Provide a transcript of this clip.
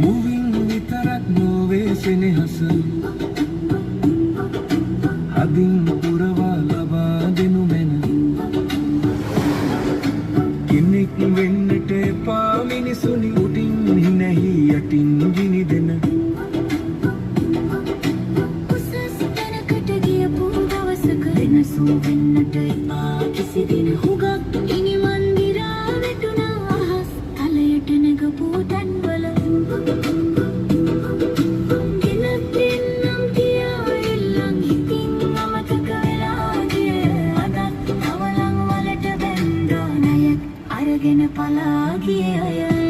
මුවින් විතරක් නොවේ සෙනෙහස, හදින් පුරවා ලබා දෙනු මැන. කෙනෙක් වෙන්නට එපා මිනිසුනි, උඩින් හිනැහි යටින් ගිනි දෙන. උසස් තැනකට ගියපු දවසක වෙනසු වෙන්නට එපා කිසි දින. හුඟක් ඉනිමන් දිරා වැටුණා අහස් තලයට නැගපු තැන්වල. ගෙනත් දෙන්නම් කියා ඉල්ලන් හිතින් අමතක වෙලා ගිය. අදත් අවලං වලට බැන්දා ණයක් අරගෙන පලා ගිය අය.